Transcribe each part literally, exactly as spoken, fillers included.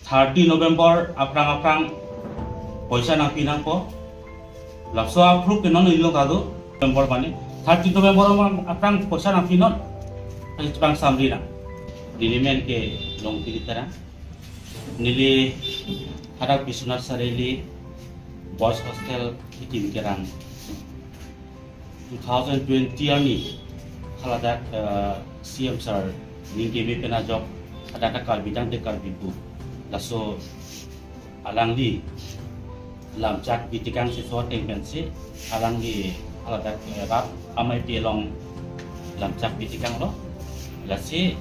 Thirty November aphrang aphrang poisa nangpi nangpo. Laso a-proof ke non ilo kado November mane. Thirty November aphrang poisa nangpinon. Aphrang samri nang. Neli men ke Longkiri Terang. Neli hadak Biswanath Chariali Boys Hostel kikim kerang two thousand twenty arni haladak, eh, C M sir ningke me pen ajok hadak Karbi tangte Karbi pu laso alangli lamchak bitikang si so ateng pensi alangli haladak, eh, rat amei pi along lamchak bitikanglo. Lasi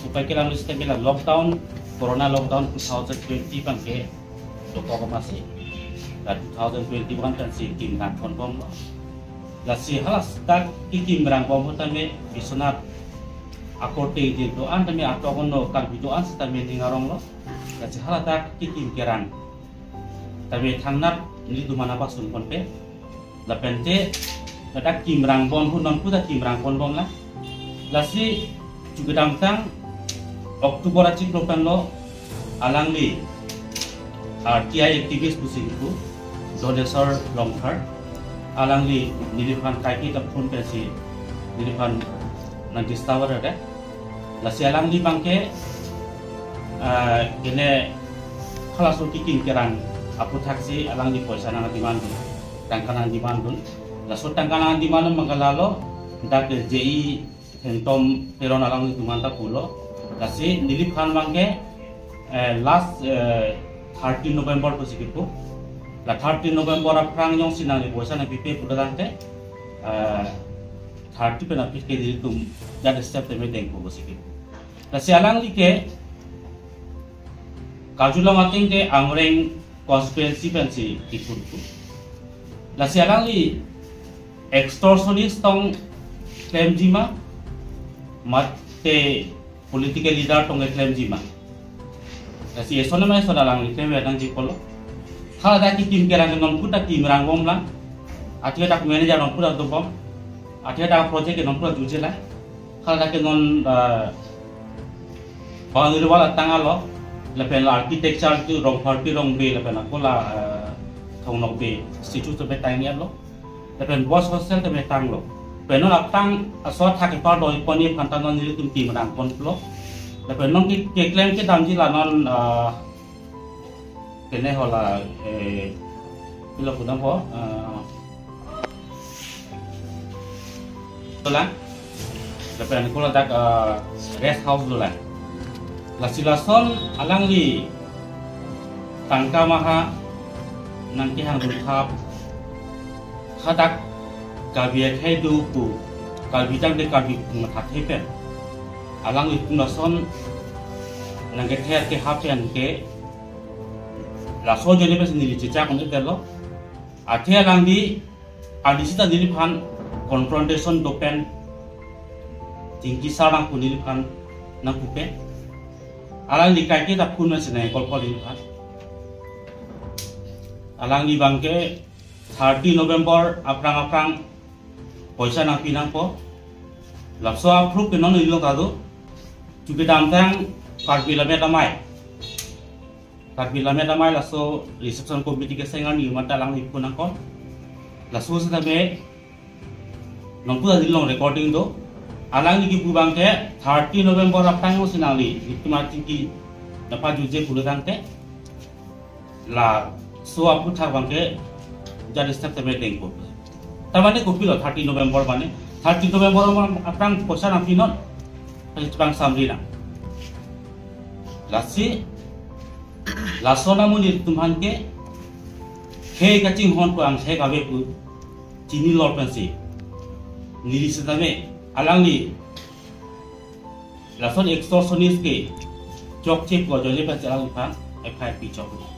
upai ke alangli sitame la lockdown, corona lockdown two thousand twenty abangke dokok amatsi, la two thousand twenty-one pensi kim nangthon bomlo. Lasi haladak kikim rang bom ahut tame Biswanath akorte jin do-an tame atok ono Karbi do-an sitame ning aronglo. Lasi haladak kikim kerang tame thangnat nelitum aphan pasun ponpe. Lapente ladak kim rang bom ahut non puta kim rang pon bomlang. Lasi chu kedamtang October achiklo penlo alangli R T I activist pusi kipu Doneswar Rongphar, alangli neliphan kaike ta phone pensi neliphan nang disturb ade. Lasi alangli abangke, ah, kene halaso kikim kerang aphuthaksi alangli poisa nang demand dun, tangka nang demand dun. Laso tangka nang demand dun abangke lalo dak J E Hengtom Teron alanglitum aphan ta pulo. Lasi neliphan abangke, eh, last, eh, thirty November pusi kipu. La thirty November aphrang jongsi nangli poisa nangpipe pulo tangte, eh, thirty pen aphi ke nelitum jat step tame dengpo pusi kipu. Lasi alangli ke karjulong ateng ke Amreng constituency pensi kipu. Lasi alangli extortionist tong klemji ma, mate political leader tong klemji ma. Lasi eson ma eson alangli klem nangji pulo. Haladak kikim kerang non puta kim rang bomlang. Athe dak manager non puta dobom. Athe dak project non puta jujelang. Haladak ke non, eh, boundary wall atang alo, lapen la architecture tu Rongphar pi Rongbe, lapen ako la, eh, Thong Nokbe statue tu betang alo, lapen boys hostel tu betanglo. Pen non aphrang aso thak ipar doi pon aphan ta non nelitum kim rang ponlo. Lapen non ke, keklem kedamji la non, eh, kene hala, eh, pilo kudam ho, eh, dolang. Lapen ako ladak, eh, rest house dolang. Lasi lason alangli tangka maha nangkehang dun thap. Hadak Karbi akhei do pu, Karbi tangte Karbi pu mathathe pen alanglitum lason nangkether kehap pen ke laso ajoine pensi neli chechak un-edetlo. Athe alangli ani sita neliphan confrontation do pen, chingki sar nangpu neliphan nangpupe. Alangli kaike ta phone si nang-call-po neliphan. Alangli abangke thirty November aphrang aphrang poisa nangpi nangpo. Laso a-proof ke non ilo kado. Chu kedamtang Karbi Lammet Amei, Karbi Lammet Amei laso reception committee keseng arni mata alangli pu nangkok. Laso sitame nonpu ta neli along recording do. Alangli kipu abangke thirty November aphrang si nangli itum achingki nangpajuje pulo tangte, laso aphuthak abangke jat step tame dengpo. Ta mane kopilo thirty November mane? Thirty November aphrang poisa nangpinon, aphrang samri nang. Lasi laso amonit atum aphan ke khei kachinghon pu angthek ave pu chinilo pensi neli sitame alangli lason extortionist ke chokche pu ajoine pensi alangliphan F I R pichok.